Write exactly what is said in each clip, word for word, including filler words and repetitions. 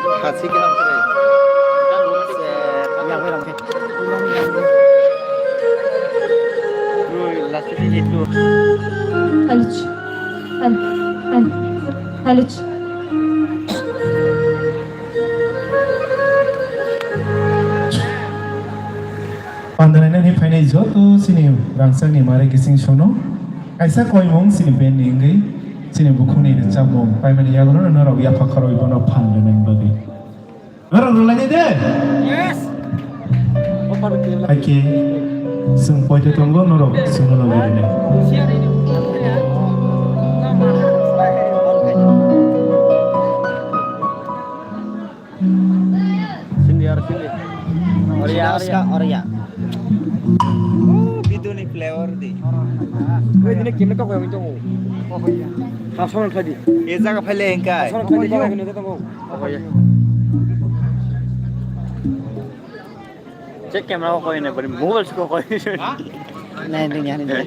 Hasi ke hamkrai. Yang bai rang khe. Ui, last ke itu. Haluch. Hal-, hal-, haluch. Pandalainani phainai joto chini rangchakni mare kising sono kaisa koimung chini band ni wngwi chini bukhukni rwchapmung paimani yagulo norok yapha khorwi bono phan rwnani bagwi. Norok rwlaini de? Yes. Haikhe chwng poito tongo norok chwngno logi rwnai. Sindi aro sindi. Oria, oria. Oria. Oh, biduni flavor di. Oi, dine kemne tok yang itu. Kasong tadi. E jaga phale engkai. Kasong tadi kok ini tok. Oke. Check camera ko ini, bari mobile ko ini. Nai, nai, nai, nai.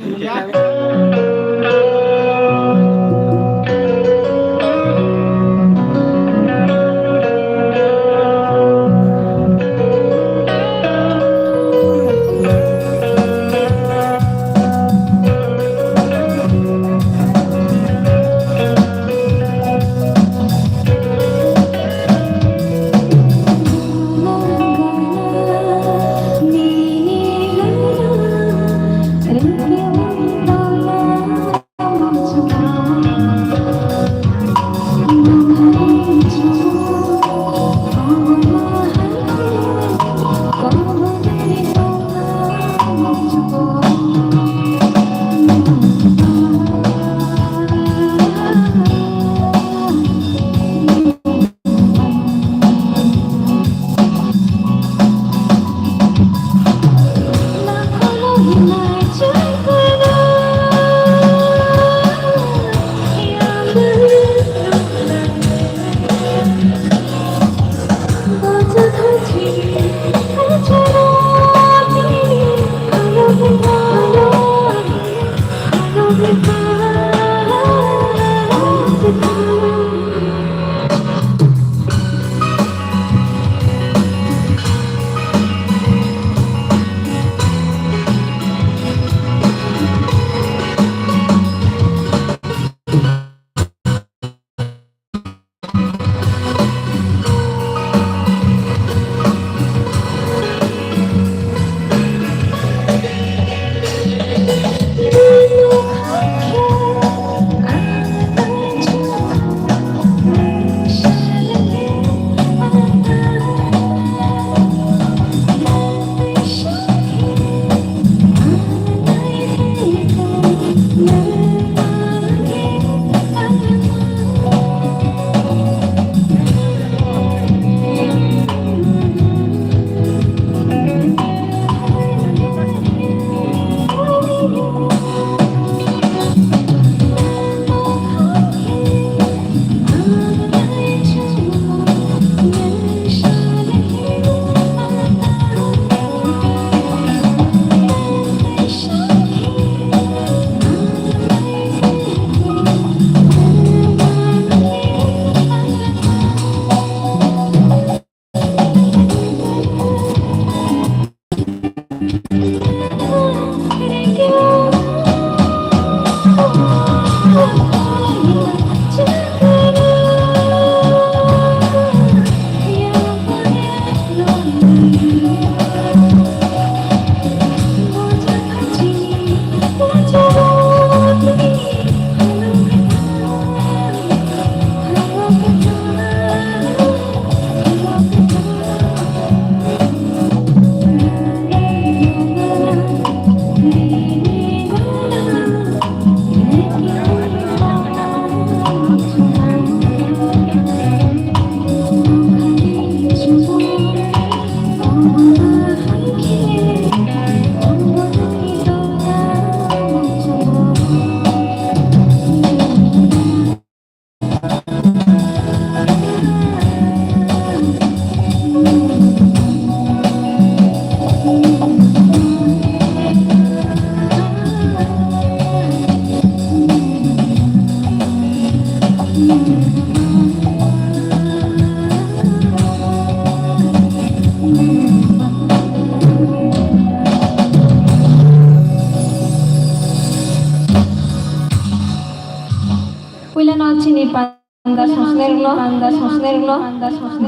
Puila no chini panda sosnerlo, panda sosnerlo,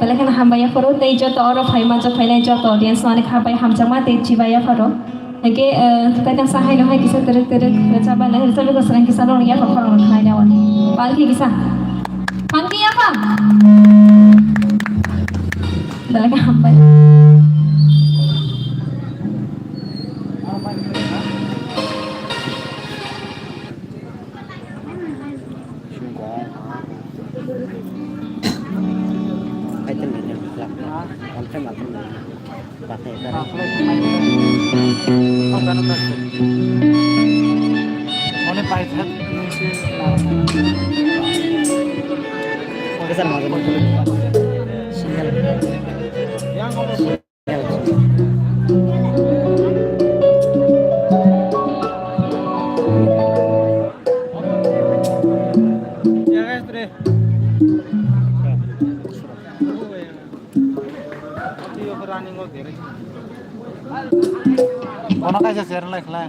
belai kheno hambai yapharo, tei joto oro phaima, joto phainai joto audience no ani kha bai hamjakma tei chibai yapharo. Hake, eh, tai tang sa haino hai kisa terek terek rwchapba nai, rwchapba ko srang kisa rong yaphar khorang rok khnai jawan. Pal khe kisa. Pal khe yapha. Belai khe hambai. Bono kaisa share lai khlai.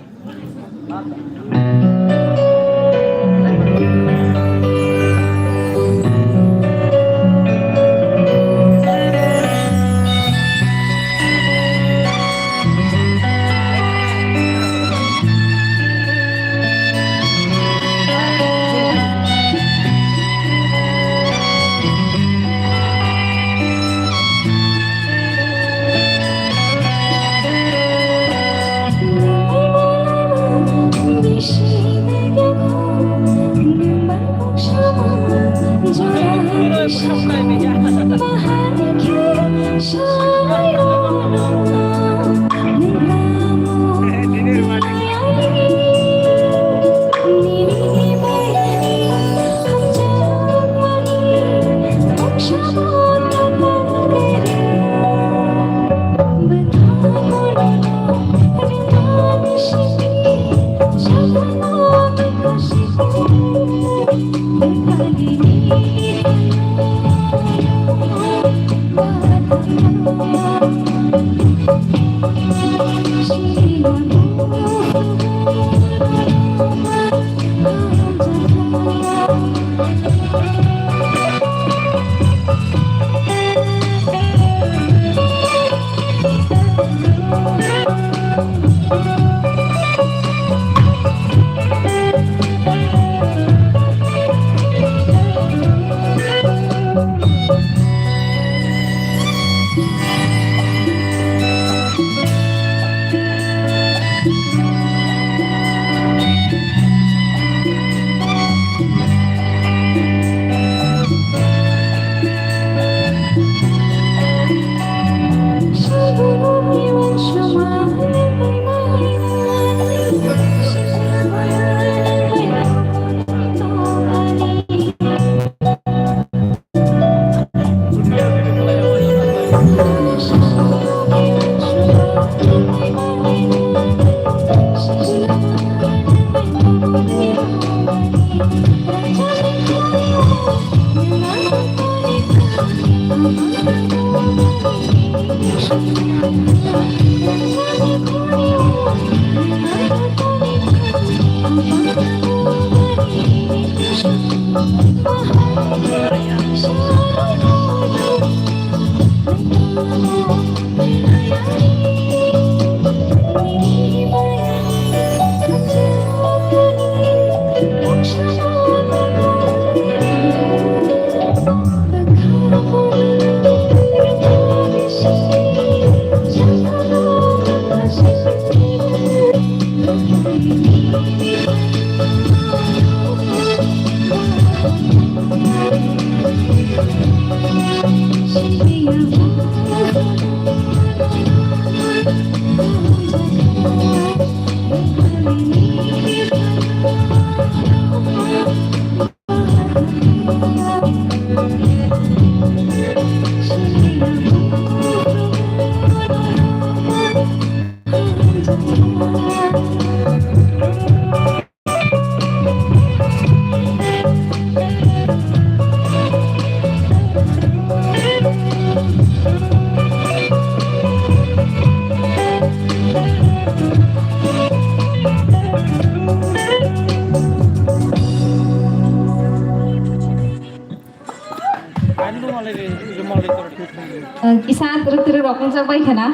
Kisa twrwk twrwk rok wngjak bai khana.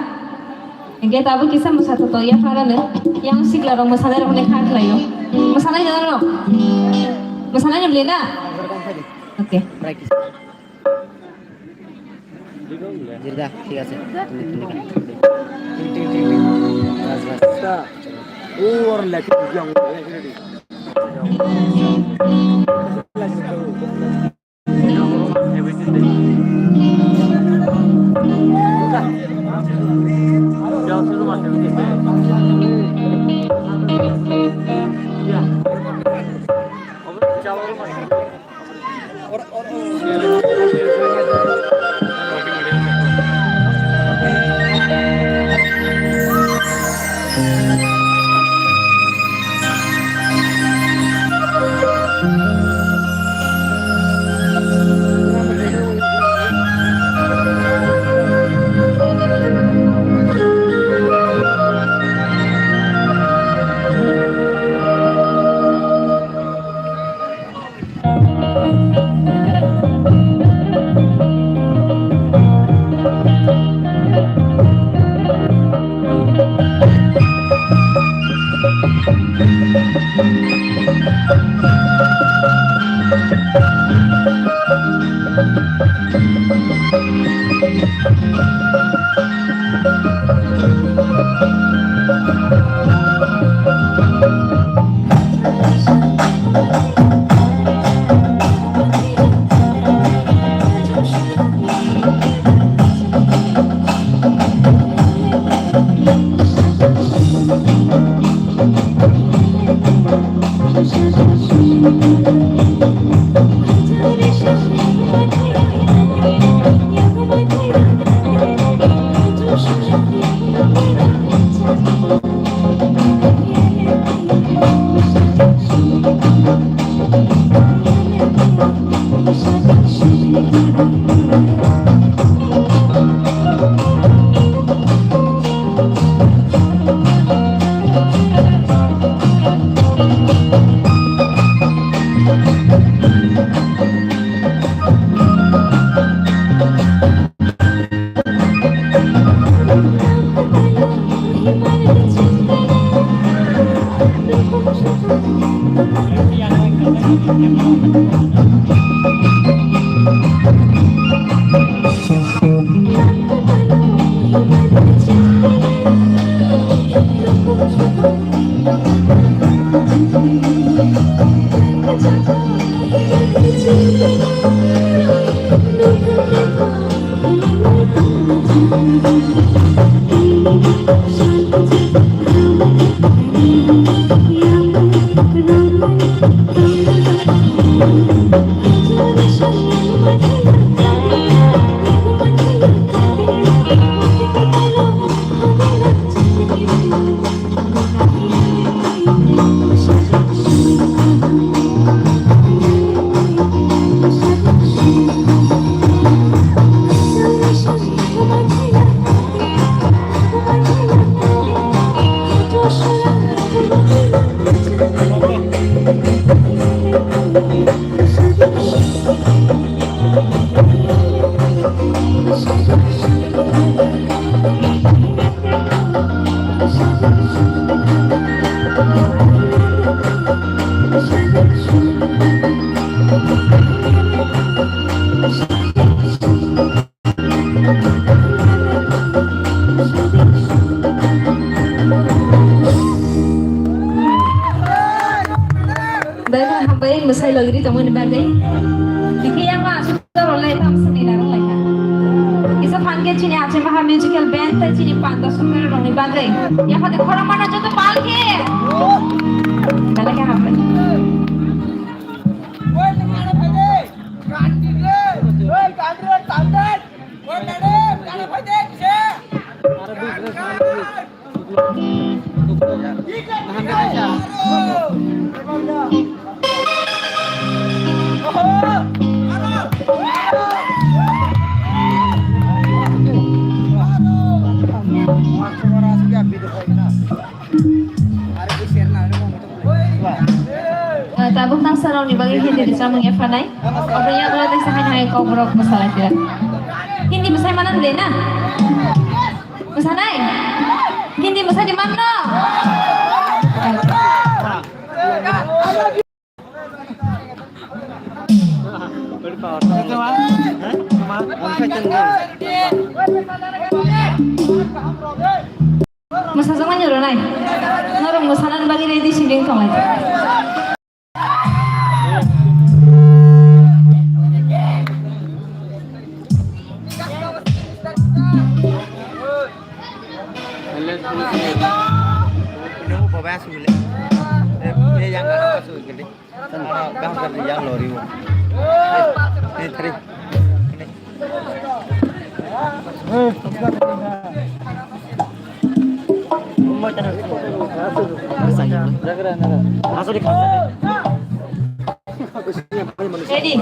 Hingke tabuk kisa mwsa thoto yapharano. Yang sikla rok mwsanai rok hwnwi kha khlaio. Mwsanai jora rok. Mwsanai ni bwle na? Okay. Jirga, ঠিক আছে। তুমি, তুমি কেন? ঠিক, ঠিক, ঠিক, ঠিক। বাস, বাস। Belai hambai mwsai logiri tongmani bagwi. Dikhe yang ma asuk jaro lai tam sini narang lai kha. Kisa phan khe chini Ache Maha Musical Band tei chini panda songkar rokni bagwi. Yaphade khorang mana joto pal khe. Belai khe hambai. Ah, tabuk nang saroni Bagi Hindi ni samung ya fanai. Obo ya gula tesa hai hai kok borok masalah kira. Hindi masai mana le na? Masanai? Hindi masai di mana? Mwsajwk manya rwnai. Norok mwsanani bagwi ready si wng tonglai. Ready.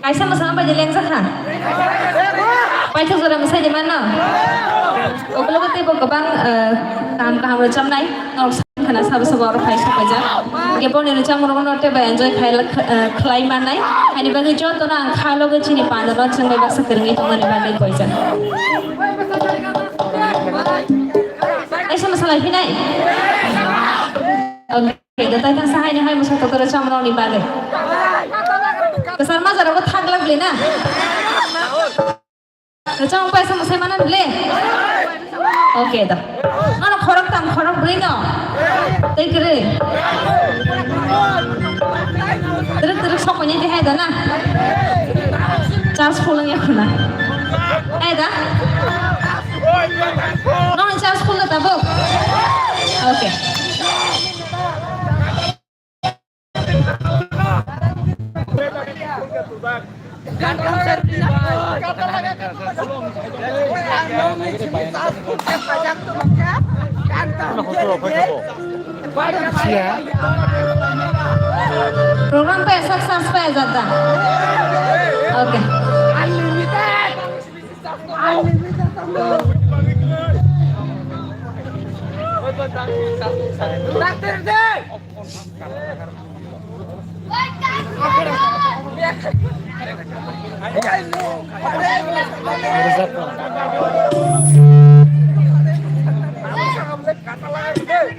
Kaisa mwsang bai de lengjak kha. Paithak jora mwsai de mano. Okologo teibo kwbang, eh, kaham kaham rwchapnai. Norok Khana sabo sabo oro phai sopaijak. Hingke boni rwchapmung rokno teibo enjoy khai, eh, khlai mannai. Haini bagwi jotono ang kha logo chini pandano chwngwi baksa kwrwngwi tongmani bagwi koijak. Ai sama salai phinai. Okay, da tai thangsa haini hai musa totoro chamrokni bagwi. Kwchar majarago thak lak le na. Chong paisa musai mana bile. Okay da. Ano khorok tam khorok bwrwi no. Tei kwrwi. Twrwk twrwk sokoni de hai da na. Charge full wngya khuna. Hai da. Nokni charge full da tabuk. Okay. Program pa sak sans pa jata. Okay.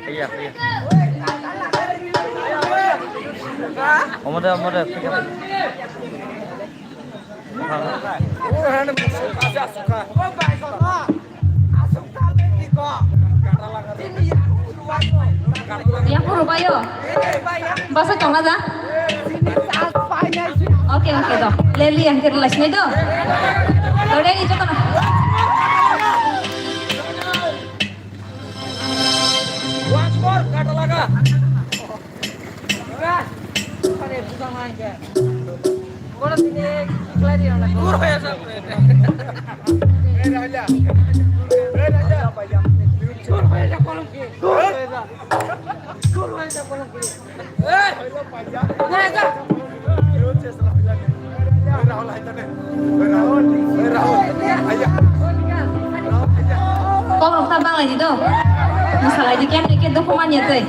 Iya, iya. Omode, omode, pick up. Yang puro bayo. Basa tonga da. Oke, oke, do. Leli yang kira las ni do. Dore ni jokono. Once more, kata laga. Kok rok ta bang lai di do. Masalai di kem ni ke dukhu man ya tei.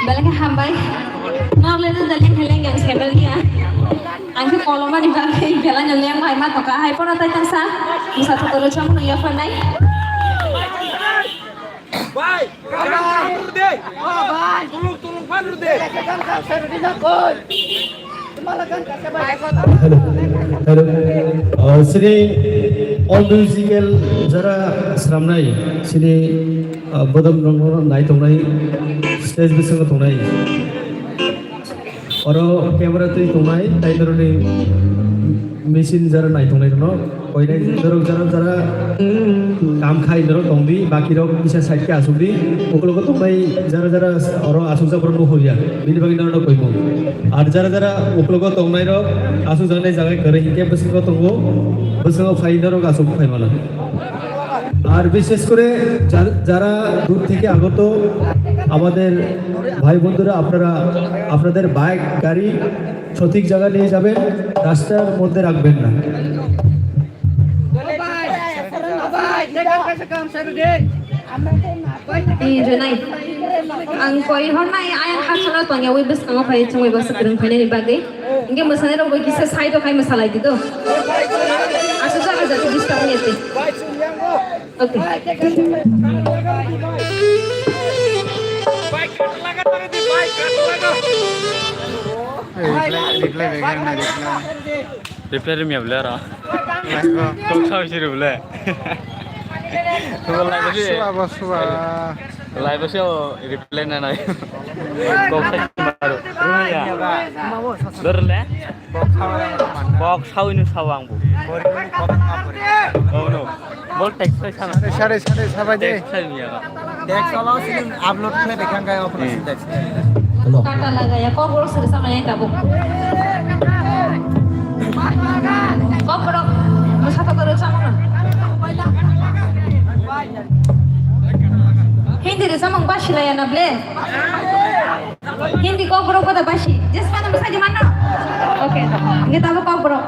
Belai khe hambai. Nok le da leng khe leng yang sendal ya. Ang khe kolomani bagwi belai no leng bai ma toka hai pono tai tang sa. Musa to tolo chong no ya phanai. Bai, bai, bai. Tulung, tulung, pan rudi. Hello. Hello. Uh, sini all musical jara sramnai, sini, uh, bodom rong rong nai tongnai, stage bisingo tongnai. Oro camera twi tongnai, tai noroni machine jara nai tongnai no. Koinai norok jara jara kam khai norok tongdi, baki rok kisa side khe asukdi. Ukologo tongnai jara jara oro asukjak borok no hoya. Bini bagwi norok koimung. Ar jara jara ukologo tongnai rok asukjaknai jaga kwrwi hinkhe bwskango tongo. Bwskango phai norok asuk phai mano. আর বিশেষ করে যা-, যারা দূর থেকে আগত আমাদের ভাই বন্ধুরা, আপনারা আপনাদের বাইক, গাড়ি সঠিক জায়গায় নিয়ে যাবেন, রাস্তার মধ্যে রাখবেন না। Eh, Jonai. Ang koi hornai ayang hachalo tongya wi bwskango phai chwngwi bwswk kwrwng phainani bagwi. Hingke mwsanai rok bai kisa side o khai mwsalai di do. Aswk jaga jati disturb wngya tei. Okay. Reply, reply, reply, reply. Reply rimya bole aro. Kok sao si bole. Suba, suba. Live se o reply na nai. Kok sa baru. Rumia. Dorle. Kok sao ini sao ang bu. Oh no. Bol text sai sana. Sare, sare, sare, sabai de. Text sai niya. Text solo sini upload khle dekhang kaya operation text. Hello. Kata laga ya, kok bol sari sama ya tabuk. Kok bro, musafir terus sama. Hindi rwchapmung basi laya na ble? Hindi kok borok koda basi. Just mana bwsai di mana? Okay. Nge tabo kok borok.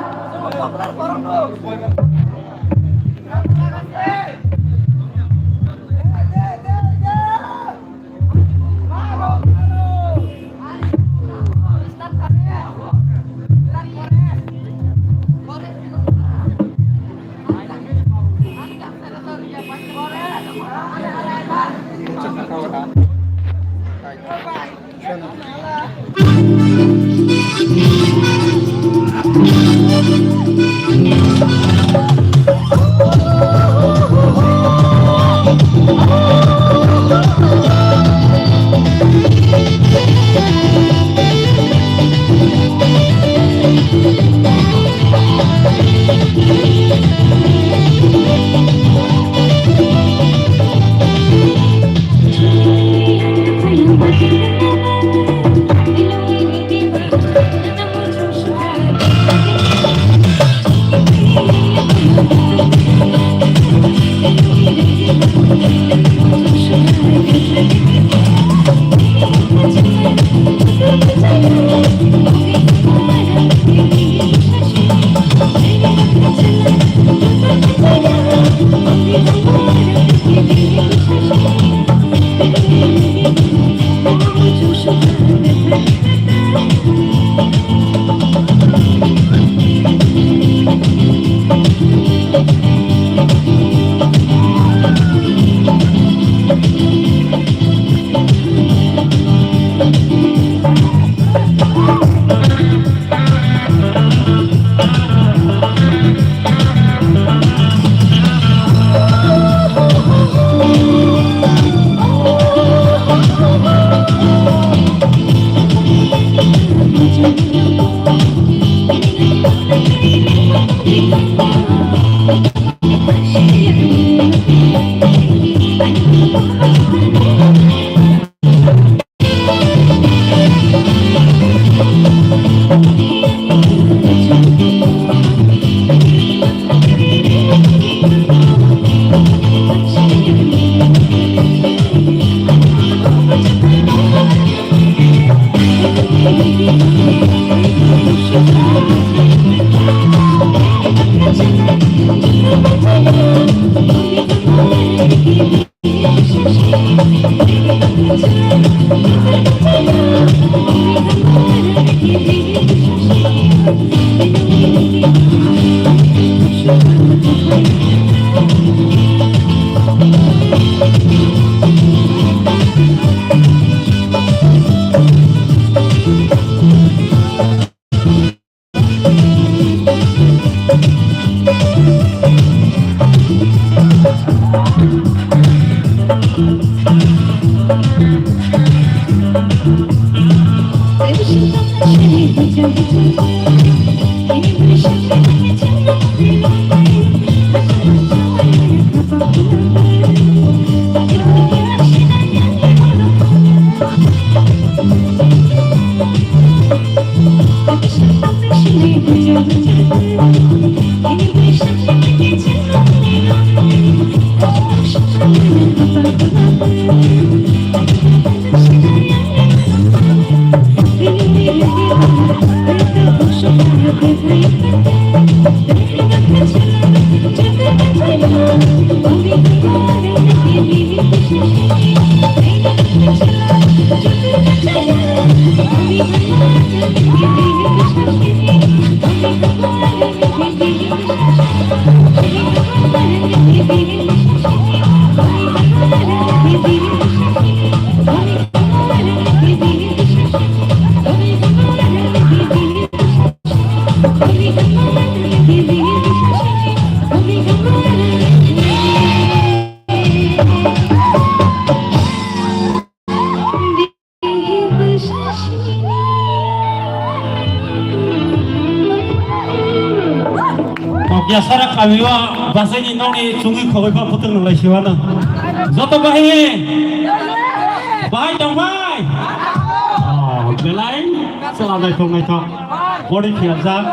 Tokya sara kamio basaini nokni chungwi khogwi pha phutuk nung lai siwano. Joto bahai, bahai tongbai. Oh, belai chwla naithok naithok. Body khiyajak.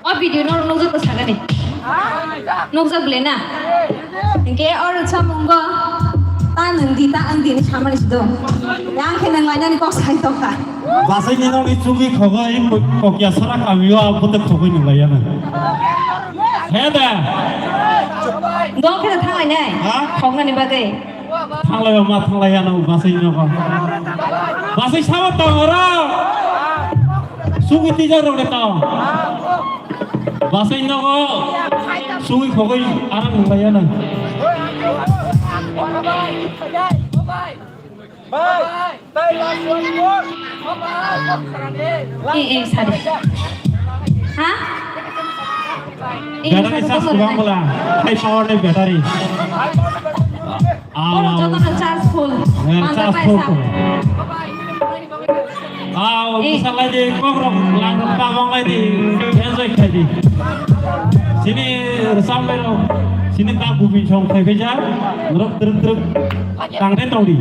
O video no nukjak ko sagani. Nukjak bole na. Hingke o rwchapmung bo ta nwng di, ta ang di hinwi samani se do. Yang khe nwng lainani kok sai tongkha. Basaini nokni chugwi khogwi Tokya sara kamio a bwtwk khogwi nwng laiya na. He da. Dong khe thanglai nai. Ha? Khoknani bagwi. Thanglaiba ma thanglaiya no basai nogo. Basai sabo tong oro. Sugwi tijak rok de tong. Basai nogo. Sugwi khogwi arang nunglaiya no. Bai. Eh, eh, sorry. Ha? Eh, Battery sorry, charge sorry. Kubang bwla. High power ni battery. Oro jotono charge full. Eh, charge full. Aw, eh. Bwsa lai di, kok rok, lang rok, ta bang lai di, enjoy khai di. Sini resam lai rok, sini ta bumi song khai beja, rok truk truk, tang den tong di.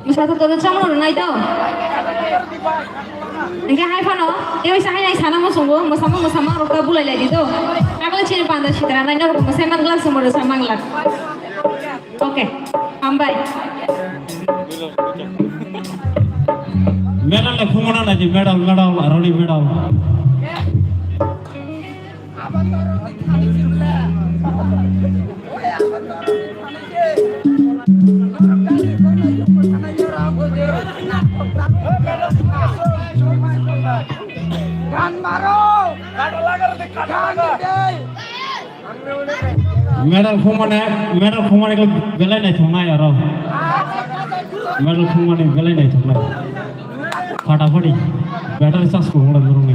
Bwsa to todo chamung rwnai to. Hingke hai phano, tei waisa hai nai sana muchungo, mwsama mwsama rok ta bulai lai di to. Takle chini panda sitra nai norok mwsai man glak se moro sa man glak. Okay, hambai. Medal le khumuna nai di, medal, medal, aroni medal. Medal khumane, medal khumane belai naithoknai aro. Medal khumane belai naithoknai. Fatafati. Battery charge khumane nurungni.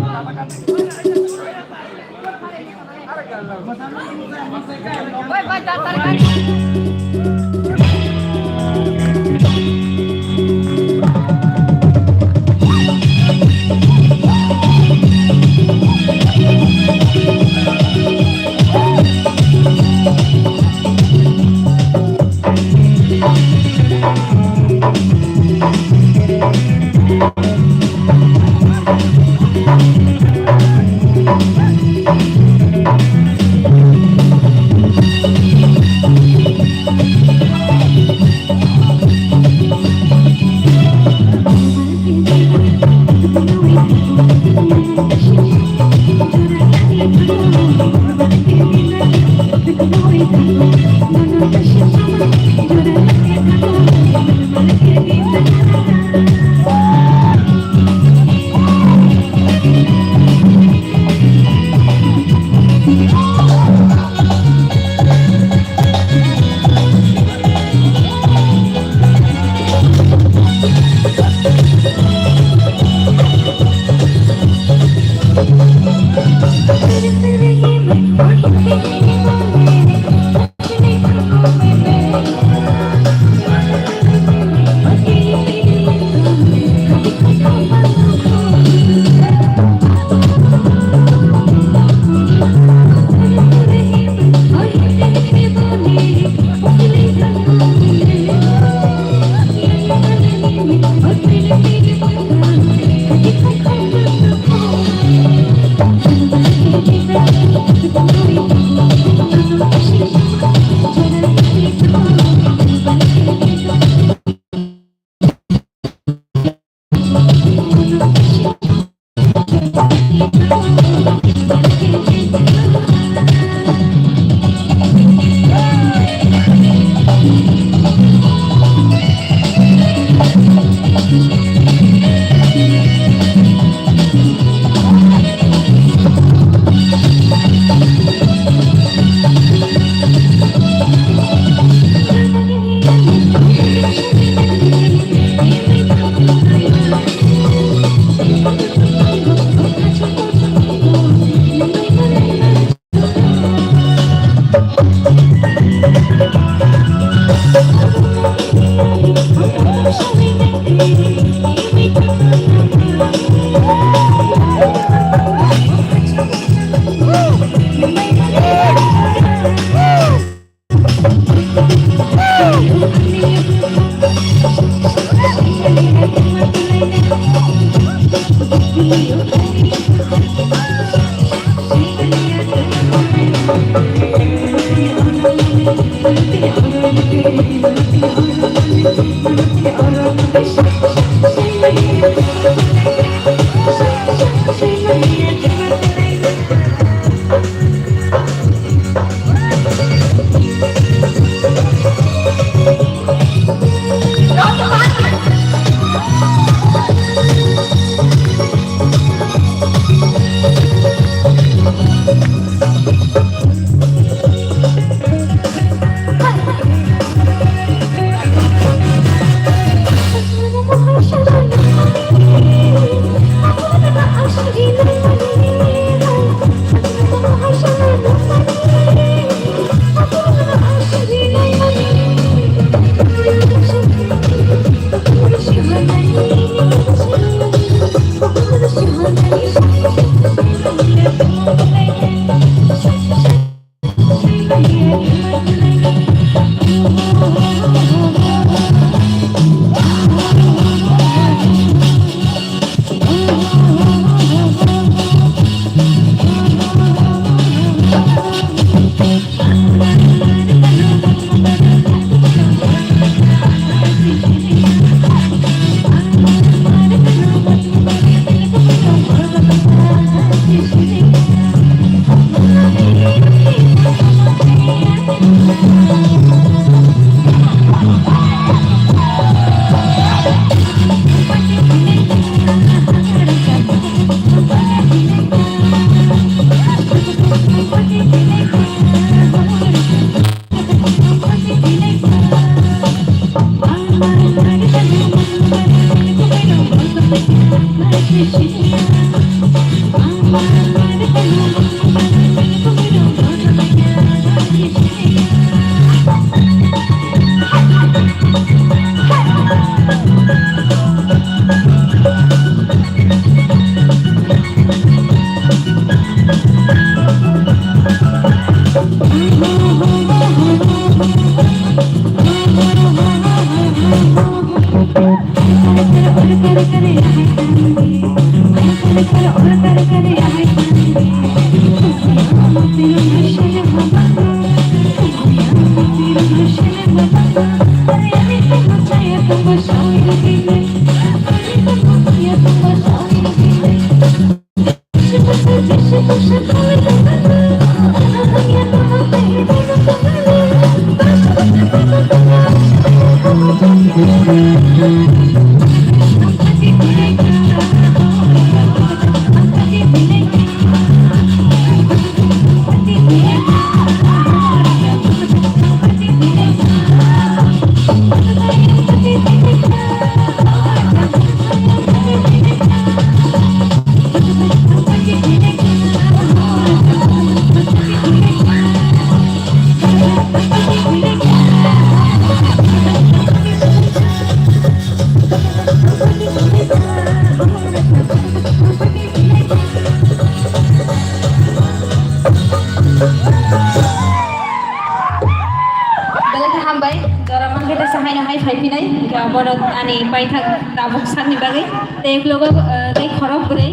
Belai khe hambai, jora mankhe tesa haino hai phai phinai, hwnkhe abo ani paithak tabuk sakni bagwi. Tei uklogo, eh, tei khorok bwrwi,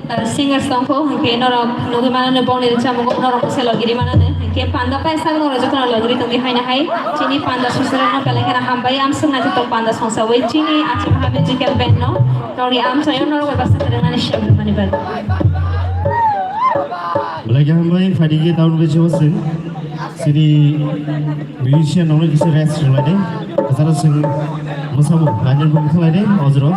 eh, singers tongkho, hwnkhe norok nugwi manani bongni rwchapmung norok se logiri manani. Hwnkhe panda paisa norok jotono logiri tongdi haino hai. Chini panda songsa rokno belai kheno hambai, amswk naithotok panda songsawi chini Achimha Musical Band no norokni amchaio norok bai bwswk kwrwngmani siyok rwmani bagwi. Belai khe hambai, phaidi khe taun bai se wasing. Sini musician nongno kisa rest rwlaidi. Kasaro sing mosamung, ganyan bung khlaidi, ojro.